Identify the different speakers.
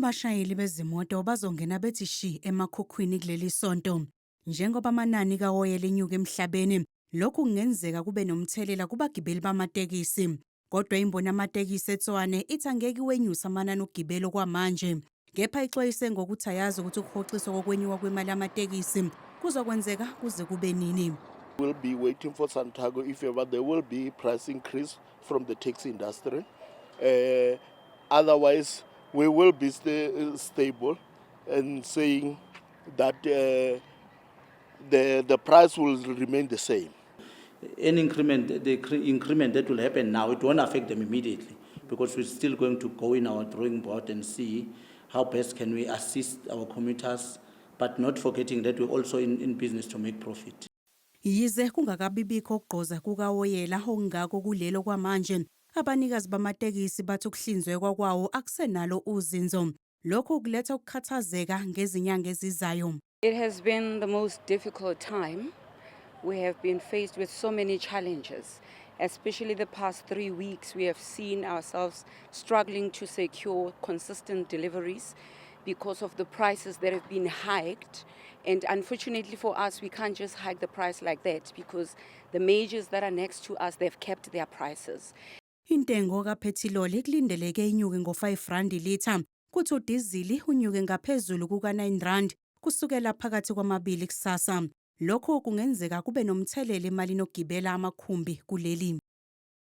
Speaker 1: Abashayeli bezimoto bazongena bethi shi emakhukhwini kuleli sonto. Njengoba amanani kawoyela enyuka emhlabeni, lokhu kungenzeka kube nomthelela kubagibeli bamatekisi. Kodwa imboni yamatekisi eTshwane ithi angeke iwenyuse amanani okugibela okwamanje. Kepha ixwayise ngokuthi ayazi ukuthi ukuhoxiswa kokwenyuka kwemali yamatekisi kuzokwenzeka kuze kube nini.
Speaker 2: We'll be waiting for Santaco if ever there will be price increase from the taxi industry. Otherwise, we will be stable and saying that the price will remain the same.
Speaker 3: Any increment, the increment that will happen now, it won't affect them immediately because we're still going to go in our drawing board and see how best can we assist our commuters, but not forgetting that we're also in business to make profit.
Speaker 1: Yize kungakabibikho ukugqoza kukawoyela okungako kulelo kwamanje, abanikazi bamatekisi bathi ukuhlinzekwa kwawo akusenalo uzinzo. Lokhu kuletha ukukhathazeka ngezinyanga ezizayo.
Speaker 4: It has been the most difficult time. We have been faced with so many challenges, especially the past 3 weeks. We have seen ourselves struggling to secure consistent deliveries because of the prices that have been hiked. And unfortunately for us, we can't just hike the price like that because the majors that are next to us, they've kept their prices.
Speaker 1: Intengo kaphethiloli kulindeleke inyuke ngo-R5 ilitha, kuthi udizili unyuke ngaphezulu kuka-R9 kusukela phakathi kwamabili kusasa. Lokhu kungenzeka kube nomthelela emalini okugibela amakhumbi kuleli.